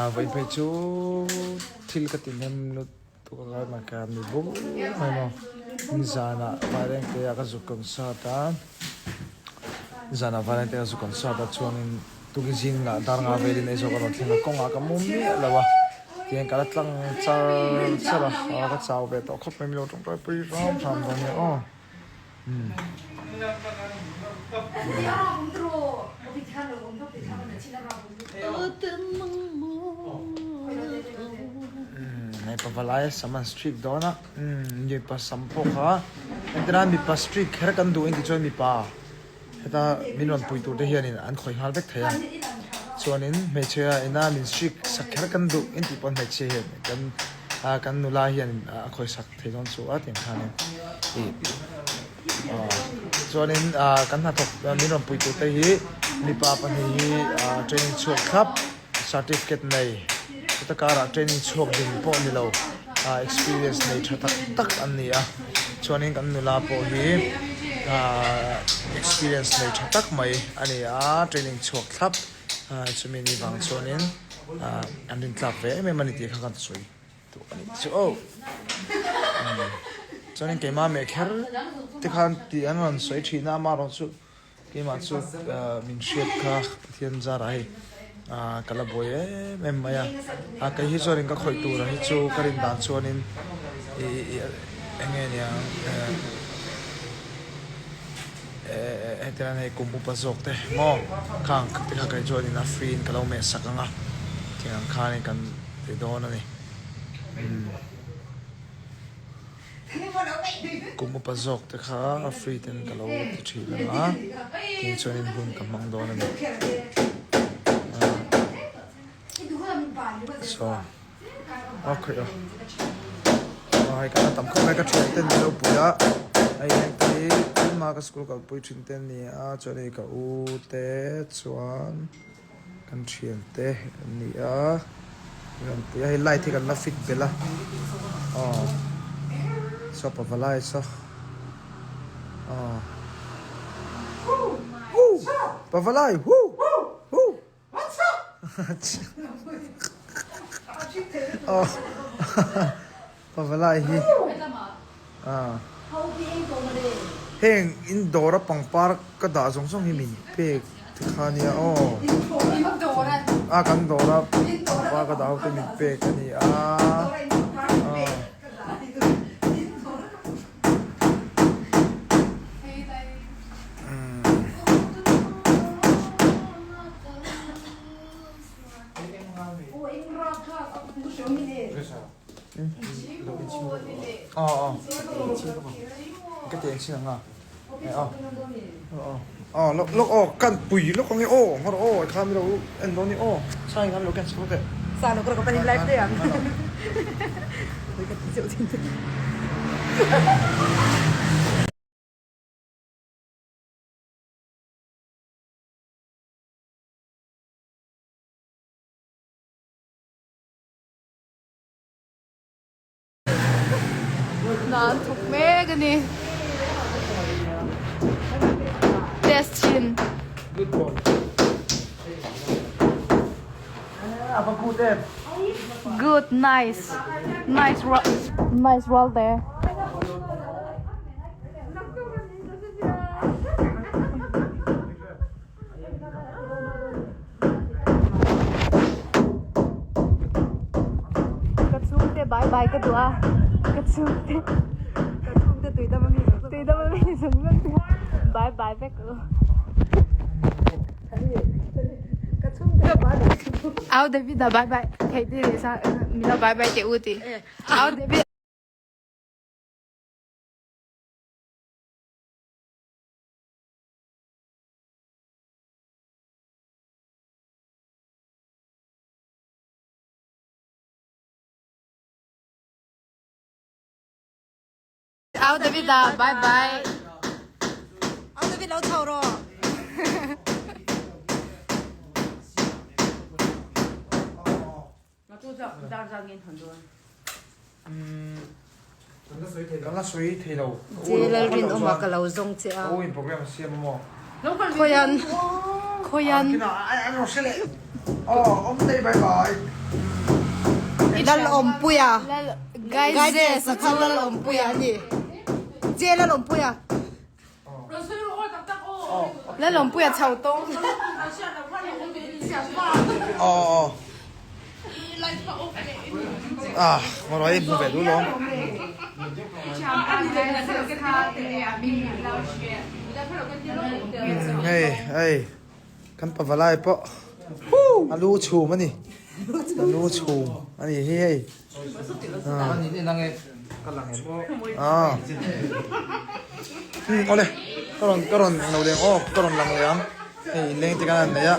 Vawi phei chu thil ka ti hnem lutuk a ngai mai ka mi bur mai maw nizanah vairengte ah ka zuk concert a nizanah vairengte ah ka zuk concert a chuanin tukin zingah dar nga velin Aizawl ka rawn thleng a kawngah ka mu miah lo a tihian ka la tlang char char a ka chau ve tawh khawp mai milo tawngtai pui hram hram dawn nia aw. Hei pavalai sam an streak dawn a mipa sam pawh kha entirna mipa streak kher kan duh engti chuan mipa heta min rawn pui tur te hianin an khawih nghal vek thei a chuanin hmeichhia ina min streak sak kher kan duh engtih pawn hmeichhia hian kan kan nula hian a khawih sak thei dawn chu a tiang khanin ih chuanin kan hnathawk min rawn pui tur te hi mipa pahnih hi training chhuak thlap certificate nei chuta karah training chhuak ding pawh ni lo experience nei tha tak tak an ni a chuanin kan nula pawh hi experience nei tha tak mai a ni a training chhuak thlap chumi ni vang chuanin an rintlak ve em em a ni tih kha kan sawi. Duh a nih chu aw. Chuanin keimah meh kher te khan tih an rawn sawi thin a, amaherawh chu keimah chu min hriat kha Pathian zarah hei ka la buai em em mai a. Kei hi chuanin ka khawih tur hi chu ka rin dan chuanin eng nge niang hetiang hei kum upa zawk te maw khang te kha kei chuanin a free in ka lo meh sak ang a, tiang ang khanin kan. Ti dawn a ni. Kum upa zawk te kha a free ten ka lo ti thin ang a, tin chuanin hun ka hmang dawn a ni. So, a khawih a. A hei kan la tam khawp mai ka thian ten min lo pui a, hei heng hi tunhma ka school kalpui thin te an ni a, chuan hei ka u te chuan. Kan thian te an ni a, rawn pui a, hei light hi kan la fit belh a, aw saw pavalai saw aw huu pavalai huu huu aw Pavalai hi heng in dawra pangpar ka dah zawng zawng hi min pek te kha nia aw a kan dawra pangpar ka dah ho te min pek a ni a aw. Kan pui lawk ang e aw nghawr aw kha mi lo en dawn ni aw sai khan lo ken chho teh sa lo ka panin live te ang Hna an thawk mek a ni. Test thin. Good, nice. Nice roll, nice roll there. Ka chhungte bye bye ka duh a ka chhungte ka chhungte tui dam ami zawng tui dam ami zawng zawng te bye bye vek u ka chhungte bye bye ka duh Au David a bye bye thei ti leh sa mila bye bye teh u ti Au David Au David ah bye bye. Au David lo chho rawh. Kan la sawi thei lo. Lalrinawma ka lo zawng che a. Ka u in program a siam a maw? Khawian khawian. Aw awm nei bye bye. Lalawmpuia. Guys a chu Lalawmpuia a ni. Che Lalawmpuia. Lalawmpuia chho tawng. Aw aw. Ah, marawh hmu ve duh lawm. Hei hei kan pavalai pawh a lu chhum a ni a lu chhum a ni hi hei ah awle ka rawn ka rawn lo leng aw ka rawn lang leh ang hei inleng te kan han nei a.